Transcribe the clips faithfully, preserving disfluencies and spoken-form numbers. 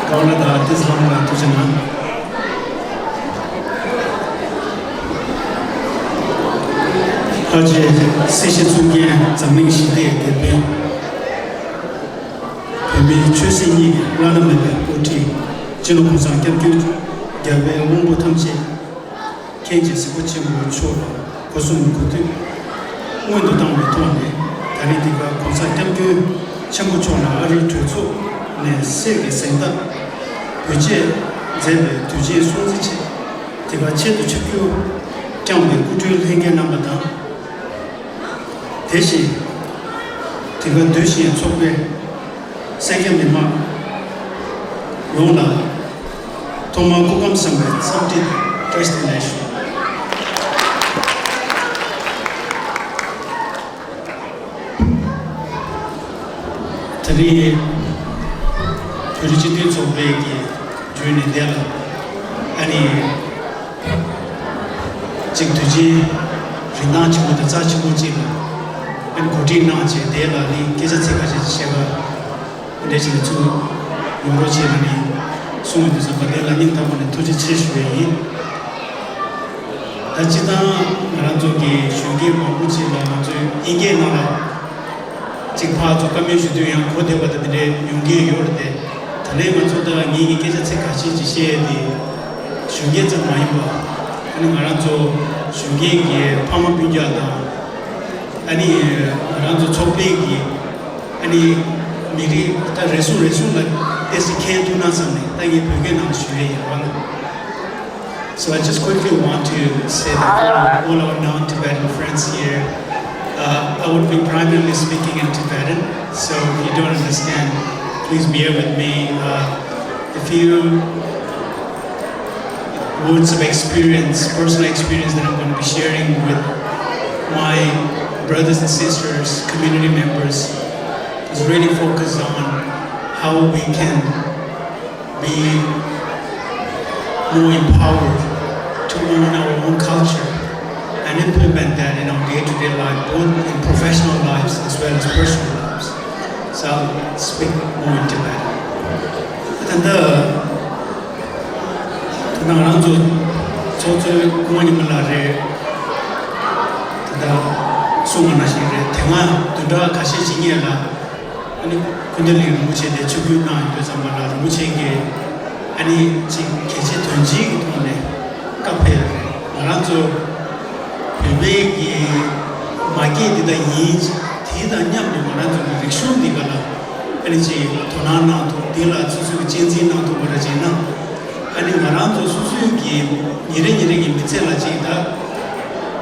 ཀའོ་ལ་དང་ཏི་སི་ལམ་ལ་ཐུགས་རྗེ་གནང་། ཨ་ཅེ་སྲིད་ཞི་གཙུག་རྒྱན་འཛམ་གླིང་ཞི་བདེའི་དེད་དཔོན། བོད་མིའི་ཆོས་སྲིད་གཉིས་ཀྱི་བླ་ན་མེད་པའི་དབུ་ཁྲིད། སྤྱི་ནོར་གོང་ས་སྐྱབས་མགོན་རྒྱལ་བའི་དབང་པོ་ཐམས་ཅད་མཁྱེན་ཅིང་གཟིགས་པ་ཆེན་པོ་མཆོག་ལ་སྒོ་གསུམ་གུས་འདུད་སྔོན་དུ་བཏང་བའི་ཐོག་ནས། ད་རེས་འདི་ག་གོང་ས་སྐྱབས་མགོན་ཆེན་པོ་མཆོག་ལ་ཨ་རིའི་གྲོས་ཚོགས་ནས་གསེར་གྱི་གཟེངས་རྟགས་འབུལ་བཅས་མཛད་པའི་དུས་ཆེན་སྲུང་བརྩི་ཆེད། འདི་ག་ཆེད་དུ་ཆིབས་བསྒྱུར་བསྐྱངས་པའི་སྐུ་མགྲོན་ལྷན་རྒྱས་རྣམ་པ་དང་། དེ་བཞིན་དེ་ག་འདུས་ཤིང་ཚོགས་པའི་གསན་མཁན་མི་མང་ཡོངས་ལ་ཐོག་མར་སྐུ་ཁམས་བཟང་བའི་འཚམས་འདྲི་དང་བཀྲ་ཤིས་བདེ་ལེགས་ཞུ། དེ་རིང་བོད་རིགས་སྤྱི་མཐུན་ཚོགས་པའི་གི་བརྒྱུད་ནས་འདི་ལ་ཨ་ནི། གཅིག་དུས་ཆེན་རིན་ཐང་ཆེན་པོ་དང་རྩ་ཆེན་པོ་གཅིག་ལ་ཨ་ནི་གོ་སྒྲིག་གནང་བྱས། དེ་ལ་ནི་སྐད་ཆ་ཚིག་ཁ་ཤས་ཤིག་བཤད་པ་འདྲ་ཞིག་ལ་ཚུར་ཡོང་རོགས་བྱས་ལ་ནི་གསུང་བའི་དུས་ཙམ་པ་དེ་ལ་སྙིང་ཐག་པ་ནས་ཐུགས་རྗེ་ཆེ་ཞུ་བ་ཡིན། ད་སྤྱིར་བཏང་ང་རང་ཚོ་གི་གཞོན་སྐྱེས་མང་པོ་ཅིག་ལ་ང་ཚོའི་དབྱིན་སྐད་ནང་ལ་གཅིག་ཕར་ཚུར་བཀའ་མོལ་ཞུ་དུས་ཡང་གོ་བདེ་བ་དང་དེ་འདྲའི་ཡོང་གི་ཡོད་རེད་དེ། ད་ལན་ང་ཚོ་ད་ངེད་ཀྱི་སྐད་ཆ་ཚིག་ཁ་ཤས་ཅིག་བཤད་དེ། གཞོན་སྐྱེས་ཙམ་མ་ཡིན་པ། ཨ་ནི་ང་རང་ཚོ་གཞོན་སྐྱེས་ཀྱི་ཕ་མ་སྤུན་ཀྱག་དང་། ཨ་ནི་ང་རང་ཚོ་ཚོགས་པའི་གི་ཨ་ནི་མི་རིགས་ད་རེ་ཟུང་རེ་ཟུང་ལ་ཏོག་ཙམ་མཁྱེན་ཐུབ་ན་བསམ་ནས་ད་ངས་བོད་སྐད་ནང་ཞུ་ཡས་ཡིན་པ་ལ། So I just quickly want to say that for all our non-Tibetan friends here, uh, I would be primarily speaking in Tibetan. So if you don't understand, please bear with me. Uh, a few words of experience, personal experience that I'm going to be sharing with my brothers and sisters, community members, is really focused on how we can be more empowered to own our own culture and implement that in our day-to-day life, both in professional lives as well as personal lives. So I'll speak more in Tibetan. ད་ལྟ་ད་ང་རང་ཚོ་ཚོགས་གཙོའི་སྐུ་ངོ་ཉི་མ་ལགས་རེད། ད་ལྟ་གསུང་བ་ནང་བཞིན་རེད། དེ་སྔ་བདུན་ཕྲག་ཁ་ཤས་ཅིག་སྔོན་ལ། ཨ་ནི་ཀུན་བདེ་གླིང་རིན་པོ་ཆེ་དེ་ཆིབས་བསྒྱུར་གནང་ཡོང་དུས་ཙམ་པ་ལ་རིན་པོ་ཆེ་གིས་ཨ་ནི་ཅིག་གལ་ཆེ་དོན་ཆེའི་གི་ཐོག་ནས་བཀའ་ཕེབས་རེད། ང་རང་ཚོ་བོད་པའི་གི་མ་སྐད་འདི་དག་ཡིན། དེ་དང་མཉམ་དུ་ང་རང་ཚོ་གི་རིག་གཞུང་འདི་ག་ལ་ཨ་ནི་ཅིག་དོ་སྣང་གནང་ཐུབ། འདི་ལ་སོ་སོ་གི་གཅེས་འཛིན་གནང་ཐུབ་པ་རེད་བྱས་ན། ཨ་ནི་ང་རང་ཚོ་སོ་སོའི་གི་ཉིན་རེ་ཉིན་རེ་གི་མི་ཚེ་ལ་ཅིག་ད་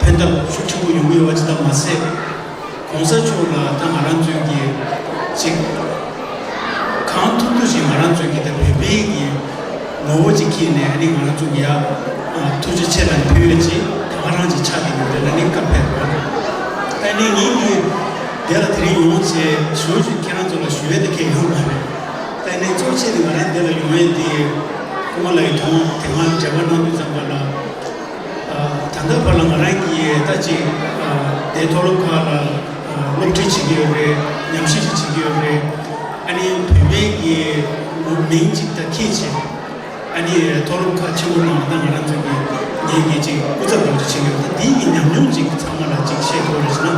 ཕན་ཐོགས་ཤུགས་ཆེན་པོ་ཡོང་གི་ཡོད་པ་ཅིག་ད་མ་ཟད། གོང་ས་མཆོག་ལ་ད་ང་རང་ཚོའི་གི་ཅིག་གང་ཐུབ་ཐུབ་ཅིག་ང་རང་ཚོའི་གི་ད་བོད་པའི་གི་ངོ་བོ་ཅིག་འཁྱེར་ནས། ཨ་ནི་ང་རང་ཚོ་གི་ཡ་ཨ་ཐུགས་རྗེ་ཆེ་ལ་ཕུལ་ཡོད་ཅིག་ད་ག་རང་ཅིག་ཆགས་ཀྱི་ཡོད་རེད་ལ་ནི་བཀའ་ཕེབས་པ་རེད། ད་ནི་ངེད་ཀྱི་དེ་ལ་དེ་རིང་ཡོང་ཆེད་ཞུ་ཅིག་ཁྱེད་རང་ཚོ་ལ་ཞུ་ཡས་དེ་གལ་ཡོད་མ་རེད། ད་ནི་གཙོ་ཆེ་དེ་ང་རང་དེ་ལ་ཡོང་ཡས་དེ་སྐུ་ངོ་ལགས་ཀྱི་དོན་དེ་སྔ་འབྲེལ་བ་གནང་དུས་ཙམ་པ་ལ། ད་ལྟ་བར་ལ་ང་རང་གིས་ད་ཅིག་དེ་མཐོ་སློབ་ཁག་ལ་སློབ་ཁྲིད་བྱེད་ཀྱི་ཡོད་རེད། ཉམས་ཞིབ་ཅིག་བྱེད་ཀྱི་ཡོད་རེད། ཨ་ནི་བོད་པའི་གི་མིང་ཅིག་ད་འཁྱེར་བྱས། ཨ་ནི་མཐོ་སློབ་ཁག་ཆེན་པོ་ནང་ད་ང་རང་ཚོ་གི་ངེད་ཀྱི་ཅིག་སྐུ་ཚབ་འདྲ་བོ་ཅིག་བྱེད་ཀྱི་ཡོད། ད་དེའི་གི་ཉམས་མྱོང་ཅིག་ཚང་མ་ལ་ཅིག་བཤད་ཐུབ་རེད་ཟེར་ན་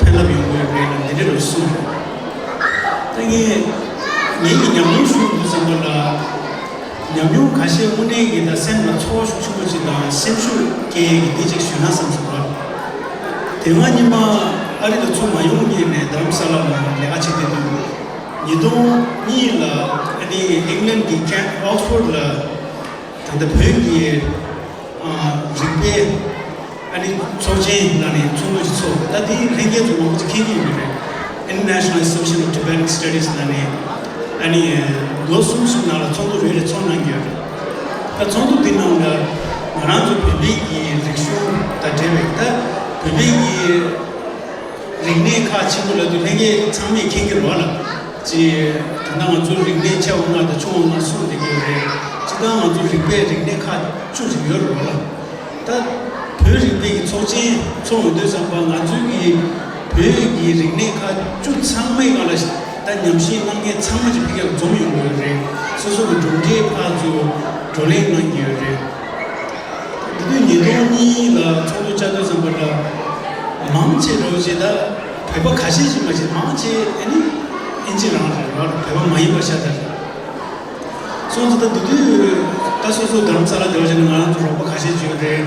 ཕན་རླབས་ཡོང་གི་ཡོད་རེད་ལ་འདི་འདྲ་རུ་གསུངས་རེད། ད་ངས་ངེད་ཀྱི་ཉམས་མྱོང་ཞུ་དུས་ཙམ་པ་ལ། ཉམས་མྱོང་ཁ་ཤས་དངོས་གནས་ཀྱི་ད་སེམས་ལ་ཚོར་བ་ཤུགས་ཆེན་པོ་ཅིག་དང་སེམས་ཤུགས་སྐྱེ་ཡས་ཀྱི་འདི་ཅིག་ཞུས་ན་བསམ་སོང་ལ། དེ་སྔ་ཉི་མ་ཨ་རི་ལ་ཚུར་མ་ཡོང་སྔོན་ནས་རྡ་རམ་ས་ལ་ལ་ལས་ཀ་བྱེད་བསྡད་དུས། ཉིས་སྟོང་གཉིས་ལ་ཨ་ནི་ཨིང་ལན་གྱི་ཁེན་ཨོག་སི་ཕོར་ལ་ད་ལྟ་བོད་ཀྱི་ཨ་རིག་པའི་ཨ་ནི་ཚོགས་ཆེན་ནང་ནས་ཚོགས་འདུ་ཞིག་ཚོགས། ད་དེའི་ལྷན་རྒྱས་ཚོ་མང་པོ་ཅིག་མཁྱེན་གྱི་ཡོད་རེད། International Exhibition of Tibetan Studies ནང་ནས་ཨ་ནི་ལོ་གསུམ་གསུམ་ནང་ལ་ཚོགས་འདུ་རེ་རེ་ཚོགས་གནང་གི་ཡོད་རེད། ད་ཚོགས་འདུ་འདི་ནང་ལ་ང་རང་ཚོ་བོད་པའི་གི་རིག་གཞུང་དང་འབྲེལ་བའི་ད་བོད་པའི་གི་རིག་གནས་ཁག་ཆེན་པོ་ལབ་དུས་ལྷན་རྒྱས་ཚང་མས་མཁྱེན་གྱི་རེད་བ་ལ། ཅེས་ད་ལྟ་ང་ཚོའི་རིག་གནས་ཆེ་བ་ལྔ་དང་ཆུང་བ་ལྔ་གསུངས་བསྡད་ཀྱི་ཡོད་རེད། སྤྱིར་བཏང་ང་ཚོའི་རིག་པའི་རིག་གནས་ཁག་བཅུ་ཅིག་ཡོད་རེད་བ་ལ། ད་བོད་རིག་པའི་གི་ཚོགས་ཆེན་ཚོགས་ཡོང་དུས་ཙམ་པ་ང་ཚོའི་གི་བོད་ཀྱི་རིག་གནས་ཁག་བཅུ་ཚང་མའི་སྒང་ལ་ ད་ཉམས་ཞིབ་གནང་མཁན་ཚང་མ་གཅིག་ཕ་གིར་འཛོམས་ཡོང་གི་ཡོད་རེད། སོ་སོ་གི་གྲུབ་འབྲས་ཕར་ཚུར་བགྲོ་གླེང་གནང་གི་ཡོད་རེད། འདི་དུས་ཉིས་སྟོང་གཉིས་ལ་ཚོགས་འདུ་བཅར་དུས་ཙམ་པ་ལ། མང་ཆེ་རོགས་ཅེས་ད་བོད་པ་ཁ་ཤས་ཤིག་མ་ཟད་མང་ཆེ་ཨ་ནི་ཨིན་ཇི་རང་རེད། བོད་པ་མ་ཡིན་པ་ཤ་སྟག་རེད། སོང་ཙང་ད་འདི་དུས་ད་སོ་སོ་རྡ་རམ་ས་ལ་སྡོད་བཞིན་ང་རང་ཚོ་རོགས་པ་ཁ་ཤས་ཅིག་ཡོད་རེད།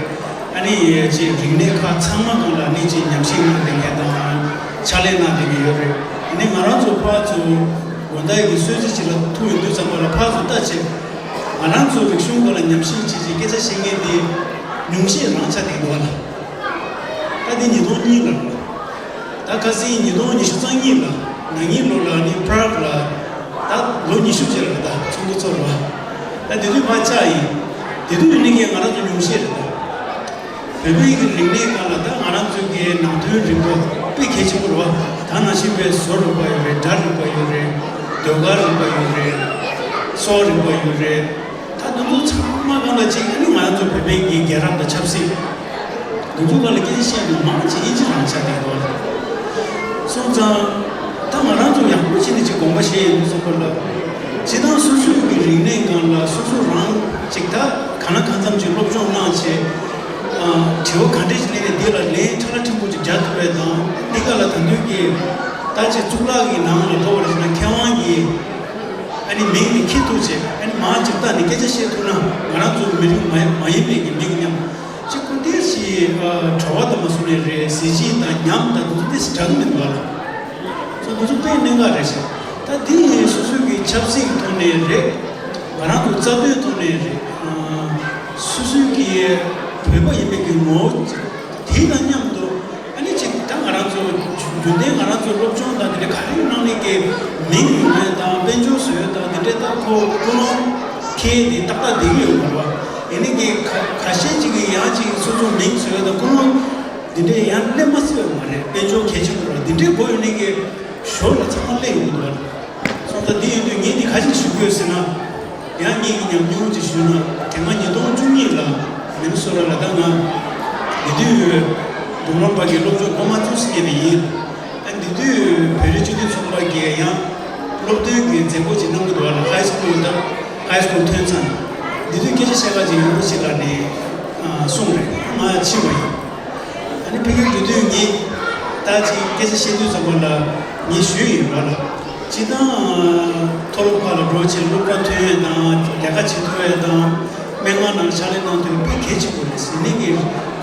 ཨ་ནི་ཅིག་རིག་གནས་ཁག་ཚང་མ་སྒང་ལ་ཨ་ནི་ཅིག་ཉམས་ཞིབ་གནང་བསྡད་མཁན་དང་ཕྱག་ལས་གནང་བསྡད་མཁན་ཡོད་རེད། ཨ་ནི་ང་རང་ཚོ་ཕར་ཚུར་དགོང་དག་གི་གསོལ་ཚིགས་ཅིག་ལ་ཐུག་ཡོང་དུས་ཙམ་པ་ལ་ཕར་ཚུར་ལྟ་བྱས། ང་རང་ཚོ་རིག་གཞུང་སྐོར་ལ་ཉམས་ཞིབ་བྱེད་ཅིག་སྐད་ཆ་བཤད་མཁན་དེ་ཉུང་ཤས་རང་ཆགས་བསྡད་འདུག་བ་ལ། ད་དེ་ཉིས་སྟོང་གཉིས་ལ་རེད། ད་ཁ་སང་ཉིས་སྟོང་ཉི་ཤུ་རྩ་གཉིས་ལ་ན་ནིང་ལོ་ལ་ནི་པྲག་ལ་ད་ལོ་ཉི་ཤུ་ཅིག་ལ་ད་ཚོགས་འདུ་ཚོགས་རེད་བ། ད་དེ་དུས་ཕར་བཅར་ཡིན། དེ་དུས་ནི་ཀྱི་ང་རང་ཚོ་ཉུང་ཤས་རེད་ད། བོད་པའི་གི་རིག་གནས་སྒང་ལ་ད་ང་རང་ཚོའི་གི་ནང་དོན་རིག་པ་དཔེ་གལ་ཆེན་པོ་རེད་བ། ད་ནང་བཞིན་པའི་བཟོ་རིག་པ་ཡོད་རེད། སྒྲ་རིག་པ་ཡོད་རེད། ཟློས་གར་རིག་པ་ཡོད་རེད། སོག་རིག་པ་ཡོད་རེད། ད་འདི་ཚོ་ཚང་མ་སྒང་ལ་གཅིག་ཨ་ནི་ང་རང་ཚོ་བོད་པའི་གི་རྒྱལ་རབས་དང་ཆབ་སྲིད། འདི་ཚོ་སྒང་ལ་སྐད་ཆ་བཤད་དུས་མང་ཆེ་ཨིན་ཇི་རང་ཆགས་བསྡད་ཡོད་རེད། སོང་ཙང་། ད་ང་རང་ཚོ་ཡག་པོ་བྱས་ནས་ཅིག་དགོངས་པ་བཞེས་ཡོང་དུས་ཙམ་པ་ལ། སྤྱིར་བཏང་སོ་སོའི་གི་རིག་གནས་སྒང་ལ་སོ་སོ་རང་ཅིག་ད་གང་ལ་གང་འཚམ་ཅིག་སློབ་སྦྱོང་གནང་བྱས། ཨ། དྲི་བ་ག་འདྲས་ཤིག་སླེབས་ནས་འདི་ལ་ལན་ཁྲ་ལ་ཕྲན་བུ་ཅིག་རྒྱག་ཐུབ་པ་དང་འདི་ག་ལ་ད་དུང་གི་ད་ཅིག་གཙུག་ལག་གི་ནང་ལ་གཏོགས་པ་རེད་ཟེར་ན་མཁས་དབང་གི་ཨ་ནི་མིང་ནི་འཁྱེར་ཐུབ་བྱས། ཨ་ནི་མར་ཅིག་བལྟས་ནས་སྐད་ཆ་བཤད་ཐུབ་ན་ང་རང་ཚོ་མི་རིགས་མ་མ་ཡིན་པའི་གི་མི་གི་མཉམ་གཅིག་པུ་དེ་ཞིག་ཨ། གྲྭ་པ་དང་མ་སོང་ནས་རེད། གཟི་བརྗིད་དང་ཉམས་དང་འདི་ཚོ་དེ་ཞིག་འདྲ་གི་མི་འདུག་ལ། སོ་འདི་ཚོ་དཔེ་གནད་འགག་རེད་ཤག་ད་འདི་ཡིན་སོ་སོའི་གི་ཆབ་སྲིད་ཀྱི་ཐོག་ནས་རེད། ང་རང་ཚོ་རྩ་དོན་ཐོག་ནས་རེད། ཨ། སོ་སོའི་གི་བོད་པ་ཡིན་པའི་གི་ངོ་བོ་དེ་དང་མཉམ་དུ། ཨ་ནི་ཅིག་ད་ང་རང་ཚོ་རྒྱུན་ལྡན་ང་རང་ཚོ་སློབ་སྦྱོང་དང་དེ་འདྲ་ག་རེ་གནང་ནས་ཀྱི་མིང་ཡོད་དང་དཔལ་འབྱོར་བཟོ་ཡོད་དང་དེ་འདྲའི་ད་ཁོ་ཀུན་སློང་ཁེལ་དེ་ཏག་ཏག་བསྡད་ཀྱི་ཡོད་མ་རེད་བ། ཡིན་ནའི་ཀྱི་ཁ་ཁ་ཤས་ཅིག་གིས་ཡང་ཅིག་སོ་སོ་མིང་བཟོ་ཡོད་དང་ཀུན་སློང་དེ་འདྲའི་ཡང་སླེབས་མ་སྲིད་པ་མ་རེད། དཔལ་འབྱོར་གལ་ཆེན་པོ་རེད། དེ་འདྲའི་སྒོ་ཡོད་ནས་ཀྱི་ཞོར་ལ་ཚང་མ་སླེབས་ཡོང་གི་འདུག་བ། སོང་ཙང་འདི་ཡིན་དུས་ངས་འདི་ག་ཅིག་ཞུ་དགོས་ཟེར་ན། ཡང་ངེད་ཀྱི་ཉམས་མྱོང་ཅིག་ཞུས་ན། དེ་སྔ་ཉིས་སྟོང་བཅུ་གཉིས་ལ་མི་ནི་སོ་ཊ་ལ་ད་ང་འདི་དུས་འབུམ་རམས་པ་གི་སློབ་སྦྱོང་མགོ་མ་ཚུགས་སུ་སྐྱེས་པ་ཡིན། ཨ། འདི་དུས་བོད་རིགས་སྤྱི་མཐུན་ཚོགས་པ་གིས་ཡང་སློབ་སྟོན་གྱི་མཛད་སྒོ་ཅིག་གནང་གི་འདུག་བ་ལ། ཧའི་སི་ཀུལ་དང་ཧའི་སི་ཀུལ་ཐོན་ཚར། འདི་དུས་སྐད་ཆ་བཤད་ག་ཅིག་ཡོང་གི་ཞིག་ལ་ནི་གསུངས་རེད། ང་ཕྱིན་པ་ཡིན། ཨ་ནི་ཕ་གིར་འགྲོ་དུས་ངས་ད་ཅིག་སྐད་ཆ་བཤད་དུས་ཙམ་པ་ལ་ངས་ཞུས་ཡིན་པ་ལ། སྤྱིར་བཏང་མཐོ་སློབ་ཁག་ལ་འགྲོ་ཆེད་སློབ་གྲྭ་ཐོན་ཡས་དང་ལས་ཀ་བྱེད་ཐུབ་ཡས་དང་སྨན་ཁང་ནང་ཕྱག་ལས་གནང་ཐུབ་ཡས་དཔེ་གལ་ཆེན་པོ་རེད་ཟེར་ནས་ཀྱི་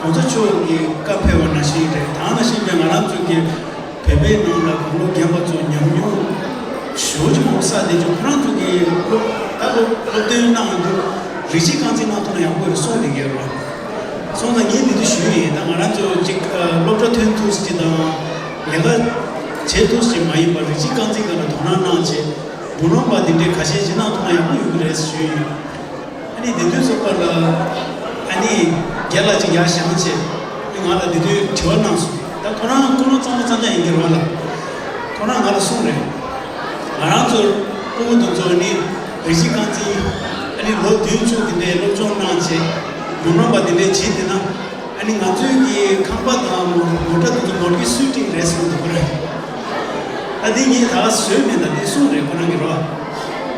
གོང་ས་མཆོག་གི་བཀའ་ཕེབས་པ་ནང་བཞིན་རེད། ད་ནང་བཞིན་པའི་ང་རང་ཚོ་གི་བོད་པའི་ནང་ལ་དགུང་ལོ་རྒན་པ་ཚོ་ཉམས་མྱོང་ཞེ་པོ་ཅིག་མང་པོ་བསགས་བསྡད་ཅིག་ཁོ་རང་ཚོ་གི་སློབ་ད་སློབ་སློབ་སྟོན་གནང་ཡོང་དུས་རིགས་གཅིག་རྐང་འཛིན་གནང་ཐུབ་ན་ཡག་པོ་རེད་གསུངས་བསྡད་ཀྱི་ཡོད་རེད། སོང་ཙང་ངས་འདི་འདྲ་ཞུས་ཡིན། ད་ང་རང་ཚོ་གཅིག་ཨ། སློབ་གྲྭ་ཐོན་ཐུབ་ཀྱི་དང་ལས་ཀ་བྱེད་ཐུབ་ཀྱི་མ་ཡིན་པར་རིགས་གཅིག་རྐང་འཛིན་སྒང་ལ་དོ་སྣང་གནང་བྱས་འབུམ་རམས་པ་འདི་འདྲའི་ཁ་ཤས་ཅིག་གནང་ཐུབ་ན་ཡག་པོ་ཡོང་གི་རེད་ཞུས་ཡིན། ཨ་ནི་འདི་དུས་ཚོགས་པ་ལ་ཨ་ནི་རྒན་ལགས་ཅིག་ཡར་བཞེངས་བྱས་ང་ལ་འདི་དུས་དྲི་བ་གནང་སོང་། ད་ཁོ་རང་ཀུན་སློང་གཙང་མ་གཙང་རྐྱང་ཡིན་གྱི་རེད་བ་ལ། ཁོ་རང་ང་ལ་གསུངས་རེད། ང་རང་ཚོར་སྤུ་གུ་དེ་ཚོ་ནི་རིགས་གཅིག་རྐང་འཛིན་ཨ་ནི་ལོ་བདུན་བཅུ་དེ་འདྲའི་སློབ་སྦྱོང་གནང་བྱས་འབུམ་རམས་པ་དེ་འདྲའི་བྱེད་བསྡད་ན། ཨ་ནི་ང་ཚོའི་གི་ཁང་པ་དང་མོ་ཊ་དེ་ཚོ་ནོར་གྱི་སུས་སྤྲད་རེད་གསུངས་འདུག་ཁོ་རང་། ད་དེ་ངས་ད་བཟོས་མེད། ད་དེ་གསུངས་རེད་ཁོ་རང་གི་རོ།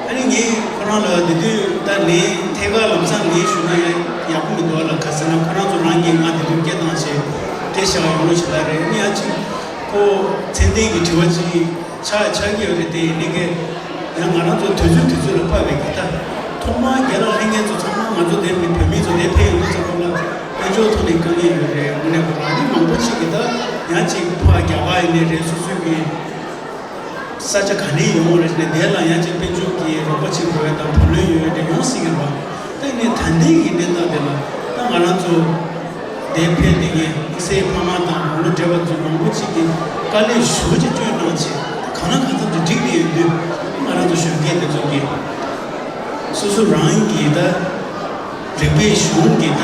ཨ་ནི་ངས་ཁོ་རང་ལ་དེ་དུས་ད་ལན་ཐད་ཀར་ལམ་སང་ལན་ཞུས་ན་ཡང་ཡག་པོ་མི་འདུག་ལ། ག་ཟེར་ན་ཁོ་རང་ཚོ་རང་གིས་ང་དེ་དུས་སྐད་བཏང་བྱས་སྐད་བཤད་ཡོང་ལོ་ཞིག་ལ་རེད། ཨ་ནི་ཡང་ཅིག་ཁོ་མཚན་ལྡན་གྱི་དྲི་བ་ཅིག་ཆགས་ཆགས་ཀྱི་ཡོད་རེད། དེ་ཡིན་ནའི་ཀྱེ་ཡང་ང་རང་ཚོ་དུས་ཚོད་དུས་ཚོད་ལ་བབས་པའི་གི་ད་ཐོག་མར་རྒན་ལགས་སླེབས་མཁན་ཚོ་ཚང་མ་ང་ཚོ་འདིར་མི་བོད་མི་ཚོ་འདིར་ཕེབས་ཡོང་དུས་ཚོད་ཁོ་ལ་དཔལ་འབྱོར་ཐོག་ནས་དཀའ་ངལ་ཡོད་རེད། དངོས་གནས་ཁོ་རང་ནི་མང་པོ་ཅིག་གི་ད་ཡང་ཅིག་ཕར་རྒྱ་གར་ཡིན་ནའི་རེད། སོ་སོའི་གི་ས་ཆ་ག་ནས་ཡོང་བ་རེད་ནས་དེ་ལ་ཡང་ཅིག་དཔལ་འབྱོར་གྱི་རོགས་པ་བྱེད་དགོས་ཡ་དང་བུ་ལོན་ཡོད་ཡ་དེ་ཡོང་སྲིད་ཀྱི་རེད་བ། ད་ཡིན་ནའི་ད་ལྟའི་གི་གནས་སྟངས་དེ་ལ་ད་ང་རང་ཚོ་དེ་ཕེབས་དེ་ངས་དམིགས་བསལ་ཕ་མ་དང་དགུང་ལོ་བགྲེས་པ་ཚོ་མང་པོ་ཅིག་གིས་དཀའ་ལས་ཞེ་པོ་ཅིག་བསྐྱོན་གནང་བྱས་གང་ལ་གང་འཚམ་ཅིག་འགྲིག་བསྡད་ཡོད་དུས་ང་རང་ཚོ་གཞོན་སྐྱེས་དེ་ཚོ་གིས་སོ་སོ་རང་གི་ད་རིག་པའི་གཞུང་གི་ད་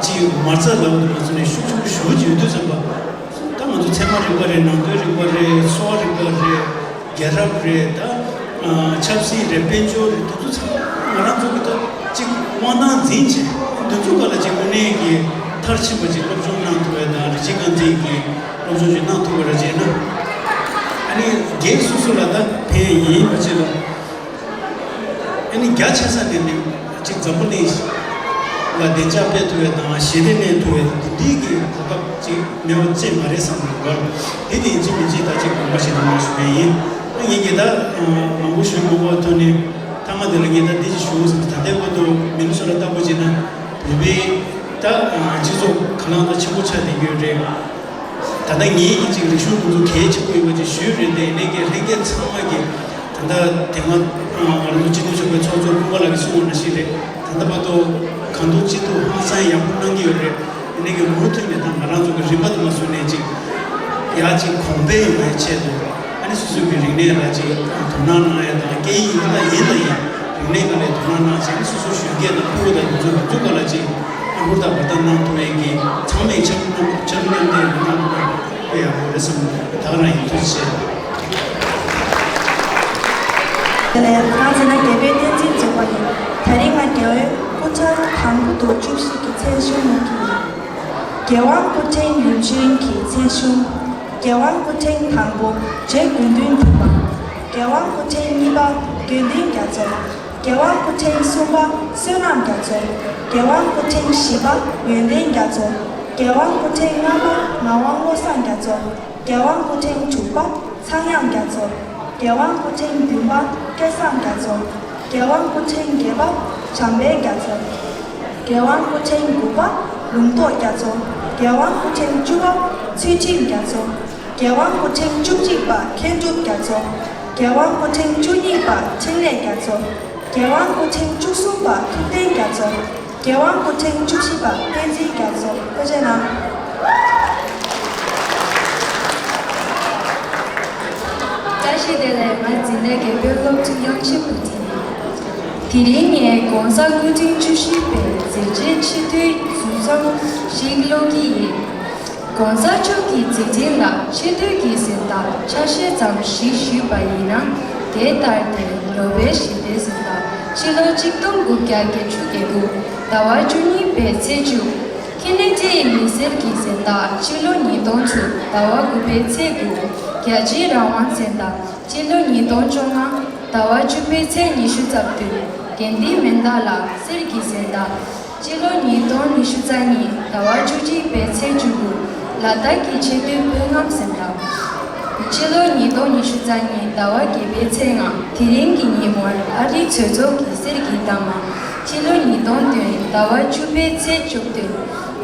ཅིག་མ་རྩ་ལ་འོ་དེ་མ་ཚོ་ནས་ཤུགས་ཆེན་པོ་ཞེ་པོ་ཅིག་ཡོད་དུས་ཙམ་པ། ད་ང་ཚོ་ཚད་མ་རིག་པ་རེད། ནང་དོན་རིག་པ་རེད། གསོ་བ་རིག་པ་རེད། རྒྱལ་རབས་རེད། ད་ཆབ་སྲིད་རེད། དཔལ་འབྱོར་རེད། དེ་ཚོ་ཚང་མ་ང་རང་ཚོ་གི་ད་ཅིག་དབང་ཐང་འཛིན་བྱས་འདི་ཚོ་ག་ལ་ཅིག་དངོས་གནས་ཀྱི་མཐར་ཕྱིན་པ་ཅིག་སློབ་སྦྱོང་གནང་ཐུབ་པ་དང་རིགས་གཅིག་རྐང་འཛིན་གྱི་སློབ་སྦྱོང་ཅིག་གནང་ཐུབ་པ་རེད་ཅེ་ན། ཨ་ནི་སྒེར་སོ་སོ་ལ་ད་ཕན་ཡིན་པ་ཅིག་ལ། ཨ་ནི་རྒྱ་ཆེ་ས་དེ་ནི་ཅིག་འཛམ་བུ་གླིང་ལ་བདེ་འཇགས་སྤེལ་ཐུབ་པའི་དང་ཞི་བདེ་གནས་ཐུབ་པའི་དེ་འདྲའི་གི་གོ་སྐབས་ཅིག་མེད་པ་ཅིག་མ་རེད་བསམ་འདུག་ག་དེ་དེ་ཡིན་གཅིག་མིན་གཅིག་ད་ཅིག་དགོངས་པ་བཞེས་གནང་ཞུ་མཁན་ཡིན། ཨ་ངས་ཀྱི་ད་མང་པོ་ཞུ་མ་དགོས་པ་ཐོག་ནས་མཐའ་མ་དེ་ལ་ངས་ད་འདི་ཅིག་ཞུ་དགོས་བསམ། ད་ལྟའི་བར་དུ་མི་ནི་སོ་ཊ་ལྟ་བུ་བྱས་ན་བོད་པའི་ད་སྤྱི་ཚོགས་ག་ལང་ད་ཆེན་པོ་ཆགས་བསྡད་ཀྱི་ཡོད་རེད། ད་ལྟ་ངེད་ཀྱི་ཅིག་རིག་གཞུང་དེ་ཚོ་གལ་ཆེན་པོ་ཡིན་པ་ཅིག་ཞུས་རེད་དེ། ཡིན་ནའི་གི་ལྷན་རྒྱས་ཚང་མ་གི་ད་ལྟ་དེ་སྔ་ང་རང་ཚོ་སྤྱི་འཐུས་ཚོགས་པའི་ཚོགས་གཙོ་སྐུ་ངོ་ལགས་ཀྱིས་གསུངས་པ་ནང་བཞིན་རེད། ད་ལྟ་བར་དུ་གང་ཐུབ་ཅི་ཐུབ་ཧང་སང་ཡག་པོ་གནང་གི་ཡོད་རེད། ཡིན་ནའི་གི་མུ་མཐུད་ནས་ད་ང་རང་ཚོ་གི་རིམ་པ་དེ་མ་ཟིན་ནས་ཅིག་ཡར་ཅིག་གོང་འཕེལ་ཡོང་བའི་ཆེད་དུ། ཨ་ནི་སོ་སོའི་གི་རིག་གནས་ལ་ཅིག་དོ་སྣང་གནང་ཡ་དང་། སྐད་ཡིག་ཡིན་ན་ཡིན་ན་ཡིན། རིག་གནས་སྒང་ལ་དོ་སྣང་གནང་བྱས་ནས་སོ་སོ་གཞོན་སྐྱེས་དང་ཕྲུ་གུ་དང་དེ་ཚོ་དེ་ཚོ་སྒང་ལ་ཅིག་ཨ་ཧུར་ཐག་འབད་ཐག་གནང་ཐུབ་པའི་གི་ཚང་མས་འཆམ་མཉམ་འཆམ་མཉམ་དེ་གནང་ཐུབ་ན་དཔེ་ཡག་པོ་རེད་བསམ། ད་ག་རང་ཡིན། ཐུགས་རྗེ་ཆེ། དེ་ལས་ང་ཚོ་ནི་རྒྱལ་པོའི་བསྟན་འཛིན་རྫོགས་པ་ཡིན། དེ་རིང་ང་རྒྱལ་བའི་སྐུ་ཕྲེང་དང་པོ་དང་བཅུ་བཞི་གི་མཚན་ཞུ་མི་གི་ཡིན། རྒྱལ་དབང་སྐུ་ཕྲེང་རིམ་བྱོན་གྱི་མཚན་ཞུ། རྒྱལ་དབང་སྐུ་ཕྲེང་དང་པོ་རྗེ་དགེ་འདུན་གྲུབ་པ། རྒྱལ་དབང་སྐུ་ཕྲེང་གཉིས་པ་དགེ་འདུན་རྒྱ་མཚོ། རྒྱལ་དབང་སྐུ་ཕྲེང་གསུམ་པ་བསོད་ནམས་རྒྱ་མཚོ། རྒྱལ་དབང་སྐུ་ཕྲེང་བཞི་པ་ཡོན་ཏན་རྒྱ་མཚོ། རྒྱལ་དབང་སྐུ་ཕྲེང་ལྔ་པ་ངག་དབང་བློ་བཟང་རྒྱ་མཚོ། རྒྱལ་དབང་སྐུ་ཕྲེང་དྲུག་པ་ཚངས་དབྱངས་རྒྱ་མཚོ། རྒྱལ་དབང་སྐུ་ཕྲེང་བདུན་པ་སྐལ་བཟང་རྒྱ་མཚོ། རྒྱལ་དབང་སྐུ་ཕྲེང་བརྒྱད་པ་བྱམས་པའི་རྒྱ་མཚོ། རྒྱལ་དབང་སྐུ་ཕྲེང་དགུ་པ་ལུང་རྟོགས་རྒྱ་མཚོ། རྒྱལ་དབང་སྐུ་ཕྲེང་བཅུ་པ་ཚུལ་ཁྲིམས་རྒྱ་མཚོ། རྒྱལ་དབང་སྐུ་ཕྲེང་བཅུ་གཅིག་པ་མཁས་གྲུབ་རྒྱ་མཚོ། རྒྱལ་དབང་སྐུ་ཕྲེང་བཅུ་གཉིས་པ་འཕྲིན་ལས་རྒྱ་མཚོ། རྒྱལ་དབང་སྐུ་ཕྲེང་བཅུ་གསུམ་པ་ཐུབ་བསྟན་རྒྱ་མཚོ། རྒྱལ་དབང་སྐུ་ཕྲེང་བཅུ་བཞི་པ་བསྟན་འཛིན་རྒྱ་མཚོ། ཐུགས་རྗེ་གནང་། བཀྲ་ཤིས་བདེ་ལེགས། ང་འཛིན་གྲྭ་བརྒྱད་པའི་སློབ་ཕྲུག་དབྱངས་ཅན་བུ་ཏི་ཡིན། དེ་རིང་ངས་༸གོང་ས་སྐུ་ཕྲེང་བཅུ་བཞི་པའི་མཛད་རྗེས་ཆེ་བསྟོད་མཛད་རྩོམ་ཞིག་ཀློག་གི་ཡིན། ༸གོང་ས་མཆོག་གི་མཛད་འཕྲིན་ལ་ཆེ་བསྟོད་ཀྱི་གཟེངས་རྟགས་ཆ་ཤས་ཙམ་ཞིག་ཞུས་པ་ཡིན་ན། དེ་ལྟར་ཏེ་ནོ་བེལ་ཞི་བདེའི་གཟེངས་རྟགས་ཕྱི་ལོ་ཆིག་སྟོང་དགུ་བརྒྱ་བརྒྱད་ཅུ་གྱ་དགུ་ཟླ་བ་བཅུ་གཉིས་པའི་ཚེས་བཅུ། ཁེ་ནེ་ཌིའི་མི་སེར་གྱི་གཟེངས་རྟགས་ཕྱི་ལོ་ཉིས་སྟོང་དྲུག་ཟླ་བ་དགུ་པའི་ཚེས་དགུ། རྒྱལ་སྤྱིའི་རང་དབང་གཟེངས་རྟགས་ཕྱི་ལོ་ཉིས་སྟོང་བཅོ་ལྔ་ཟླ་བ་བཅུ་པའི་ཚེས་ཉི་ཤུ་རྩ་བདུན། གྷན་དྷི་མན་ཌ་ལ་གསེར་གྱི་གཟེངས་རྟགས་ཕྱི་ལོ་ཉིས་སྟོང་ཉི་ཤུ་རྩ་གཉིས་ཟླ་བ་བཅུ་གཅིག་པའི་ཚེས་བཅུ་དགུ། ལ་དྭགས་ཀྱི་ཆེས་མཐོའི་དཔོན་ངམ་གཟེངས་རྟགས་ཕྱི་ལོ་ཉིས་སྟོང་ཉི་ཤུ་རྩ་གཉིས་ཟླ་བ་བརྒྱད་པའི་ཚེས་ལྔ། དེ་རིང་གི་ཉིན་མོར་ཨ་རིའི་གྲོས་ཚོགས་ཀྱི་གསེར་གྱི་འདབ་མ་ཕྱི་ལོ་ཉིས་སྟོང་བདུན་ཟླ་བ་བཅུ་པའི་ཚེས་བཅུ་བདུན།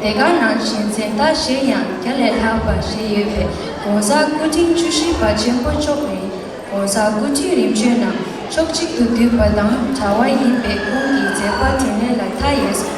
དེ་ག་ནང་བཞིན་གཟེངས་རྟགས་གཞན་ཡང་བརྒྱ་ལས་ལྷག་པ་བཞེས་ཡོད་པའི་༸གོང་ས་སྐུ་ཕྲེང་བཅུ་བཞི་པ་ཆེན་པོ་མཆོག་ནི་༸གོང་ས་སྐུ་ཕྲེང་རིམ་བྱོན་རྣམས་ཕྱོགས་གཅིག་ཏུ་འདུས་པ་དང་བྲལ་བ་ཡིན་པས། ཁོང་གི་མཛད་པ་འཕྲིན་ལས་ལ་མཐའ་ཡས་